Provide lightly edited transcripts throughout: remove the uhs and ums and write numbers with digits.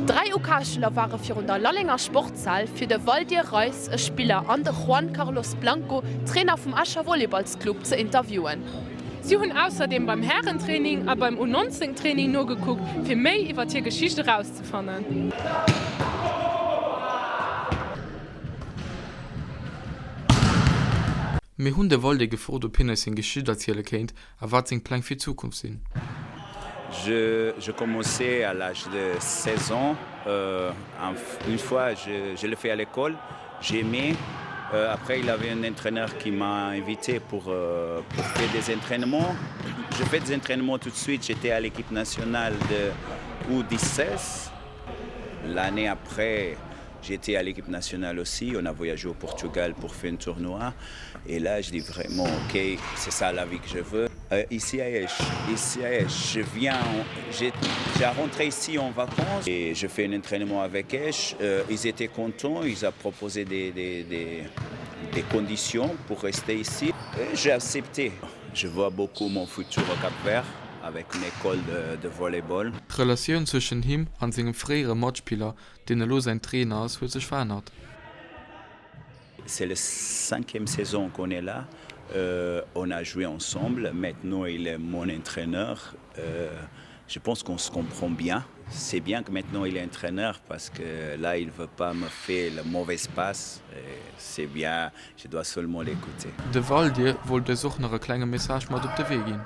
3 UK-Schüler ware virun der Lallenger Sportshal, fir de Valdir Reis, e Spiller, an de Juan Carlos Blanco, Trainer vum Escher Volleyballsclub, ze interviewen. Si hunn ausserdeem beim Härentraining a beim U19 Training nogekuckt, fir méi iwwert hir Geschicht erauszefannen. Mir hunn de Valdir gefrot, ob hien eis seng Geschicht erziele kéint a wat seng Pläng fir d'Zukunft sinn. J'ai commencé à l'âge de 16 ans. Euh, une fois, je, je l'ai fait à l'école, j'ai aimé. Euh, après, il avait un entraîneur qui m'a invité pour, euh, pour faire des entraînements. Je fais des entraînements tout de suite. J'étais à l'équipe nationale de U16. L'année après, j'étais à l'équipe nationale aussi. On a voyagé au Portugal pour faire un tournoi. Et là, je dis vraiment, OK, c'est ça la vie que je veux. Euh, ici à Esch, ici à Esch, je viens, j'ai rentré ici en vacances et je fais un entraînement avec Esch. Euh, ils étaient contents, ils ont proposé des, des, des, des conditions pour rester ici. J'ai accepté. Je vois beaucoup mon futur au Cap-Vert avec une école de, de volleyball. D'Relatioun zwëschen him an sengem fréiere Matspiller, deen elo säin Trainer ass, huet sech verännert. C'est la cinquième saison qu'on est là. Euh, on a joué ensemble. Maintenant, il est mon entraîneur. Euh, je pense qu'on se comprend bien. C'est bien que maintenant il est entraîneur parce que là, il ne veut pas me faire le mauvais passe. C'est bien, je dois seulement l'écouter. De Valdir wollt eis och nach e klenge Message mat op de Wee ginn.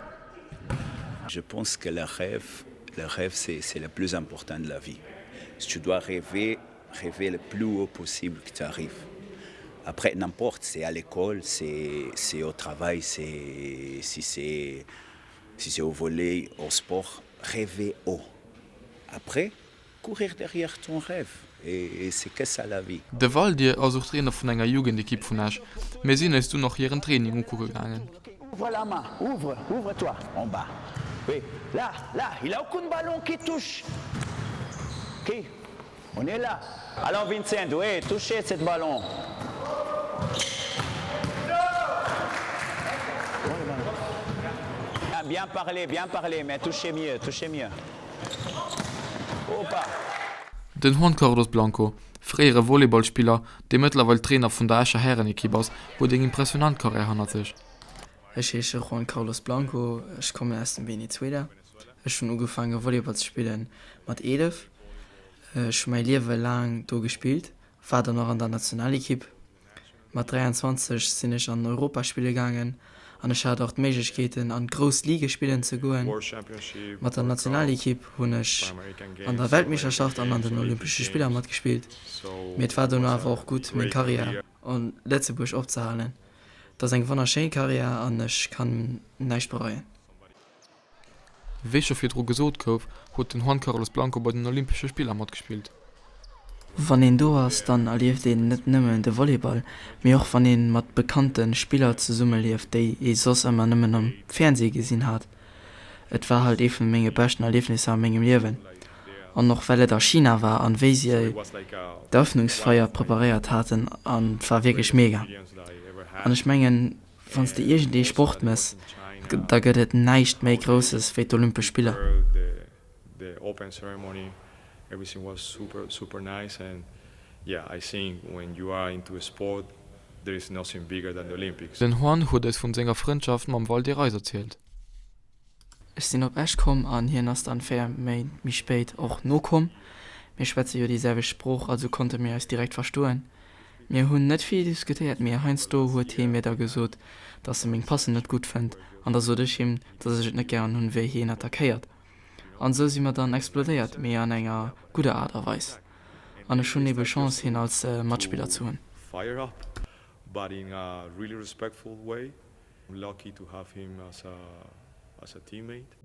Je pense que le rêve, le rêve c'est le plus important de la vie. Si tu dois rêver, rêver le plus haut possible que tu arrives. Après, n'importe, c'est à l'école, c'est au travail, c'est si c'est si c'est au volley, au sport, rêver haut. Après, courir derrière ton rêve et, et c'est que ça la vie. De Valdir ass och Trainer vun enger Jugendekipp vun Esch. Mir sinn eis dunn och hiren Training ukucke gaangen. Ouvre la main, ouvre, ouvre-toi en bas. Oui, là, là, il a aucun ballon qui touche. Ok, on est là. Alors Vincent, oui, touchez cette ballon. Bien parlé, bien parlé, mais touchez mieux, touchez mieux. Opa. Den Juan Carlos Blanco, fréiere Volleyballspiller, dee mëttlerweil Trainer vun der Escher Härenekipp ass, huet eng impressionant Karriär hannert sech. Ech heesche Juan Carlos Blanco, ech kommen aus dem Venezuela. Ech hunn ugefaange Volleyball ze spille mat 11. Ech hu mäi Liewe laang do gespillt, war dann och an der Nationalekipp. Mat 23 sinn ech an Europa spille gaangen an ech hat och d'Méiglechkeeten an d'grouss Ligue spillen ze goen. Mat der Nationalekipp hunn ech an der Weltmeeschterschaft an an den Olympesche Spiller matgespillt. Mee et war dono awer och gutt meng Karriär an Lëtzebuerg opzehalen. Et ass eng wonnerschéin Karriär an ech kann näischt bereien. Wéi scho virdru gesot gouf, huet den Juan Carlos Blanco bei den Olympesche Spiller matgespillt. Wann een do ass, dann erlieft een net nëmmen de Volleyball, mee och wann ee mat bekannte Spiller zesummelieft, déi ee soss ëmmer nëmmen am Fernsee gesinn hat. Et war halt ee vun menge beschten Erliefnisser a mengem Liewen. An och well et a China war an wéi si d'Eröffnungsfeier preparéiert haten, an et war wierklech mega. An ech mengen, Wann s de iergendee Sport mëss, da gëtt et näischt méi Grousses wéi d'Olympesch Spiller. Den Juan huet eis vun senger Frëndschaft mam Valdir Reis erzielt. Ech sinn op Esch komm an hien ass dann 4 Méint méi spéit och nokomm. Mir schwätze jo déi selwecht Sprooch, also konnte mir eis direkt verstoen. Mir hunn net vill diskutéiert, mee heiansdo huet hie mir da gesot, dass e meng Passen net gutt fënnt an da sot ech him, dass ech et net gären hunn, wéi hien attackéiert. An esou si mer dann explodéiert, mee an enger gudder Aart a Weis. An ech hunn ebe Chance, hien als Matspiller ze hunn.